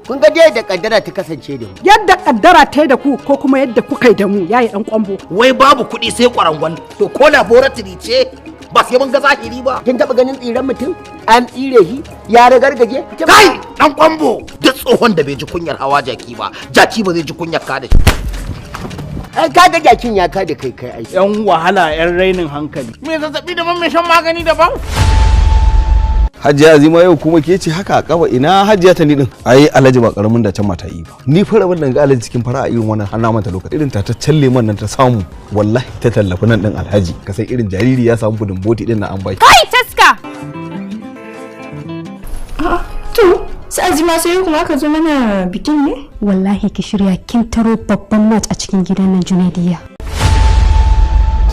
Kun ga dai da kaddara ta kasance da mu. Yadda kaddara ta yi da ku ko kuma yadda kuka yi da mu yayi dan kwambo. Wai babu kuɗi sai kwarangwal. To ko laboratory ce ba sai mun ga zahiri ba. Kin taba ganin tsiren mutum? An tsire shi ya ragargaje. Kai dan kwambo, duk tsohon da bai ji kunyar hawa jaki ba, jaki ba zai ji kunyar ka da shi. Ai kaga jakin ya kada kai kai ai. Yan wahala yan rainin hankali. Me zazzabi daban, mai shan magani daban. Hajiya Azima yau kuma ke ce haka a kafa ina Hajiya ta ni din. Ai Alhaji ba karamin da can mata yi ba. Ni fara wannan ga Alhaji cikin fara a irin wannan har na manta lokaci. Irin tataccen lemon nan ta samu wallahi ta tallafi nan din Alhaji. Ka san irin jariri ya samu budin boti din na an bai. Kai taska. To, sai Azima sai kuma ka zo mana bikin ne? Wallahi ki shirya kin taro babban match a cikin gidan nan Junaidiya.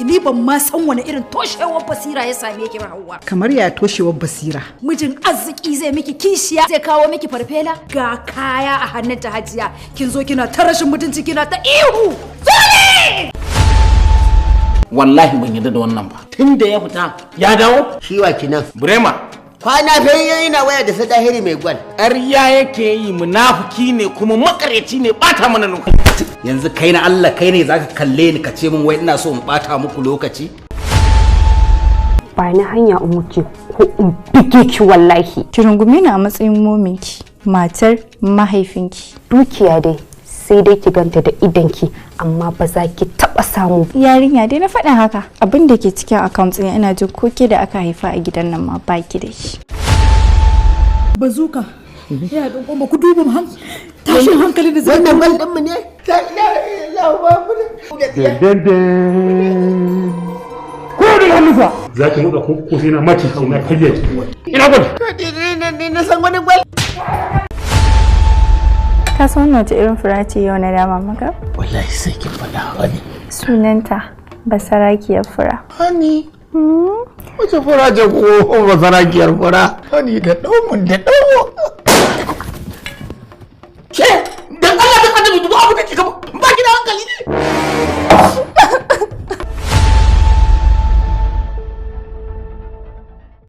Ni ban ma san wani irin toshewar basira ya same ki ba Hauwa. Kamar ya toshewar basira? Mijin arziki zai miki kishiya, zai kawo miki farfela ga kaya a hannun ta Hajiya. Kin zo kina ta rashin mutunci kina ta ihu. Zuri! Wallahi ban yarda da wannan ba. Tun da ya fita ya dawo. Shi wa kinan. Burema. Kwana fa yana waya da Sadahiri mai gwal. Ƙarya yake yi, munafiki ne kuma makareci ne, bata mana lokaci. Yanzu kai na Allah kai ne zaka kalle ni ka ce min wai ina so in bata muku lokaci? Ba ni hanya in wuce ko in bige ki wallahi. Ki rungume ni a matsayin mominki, matar mahaifinki. Dukiya dai sai dai ki ganta da idanki amma ba za ki taba samu. Yarinya dai na faɗin haka. Abin da ke cikin account ɗin ina jin ko ke da aka haifa a gidan nan ma baki da shi. Bazuka. Ya dan kwambo ku duba mu tashin hankali da zai. Wannan bal din mu ne. Ta ila ila babu. Ko da hannunsa za ki motsa ko sai na maki sai na karya ki. Ina gwal. Ni na san wani gwal. Ka san wace irin fura ce yau na dama maka? Wallahi sai kin faɗa wani. Sunanta basarakiyar fura. Hani. Wace fura ce ko basarakiyar fura? Hani da ɗaumun da ɗaumun. Ke dan Allah da annabi dubu abu da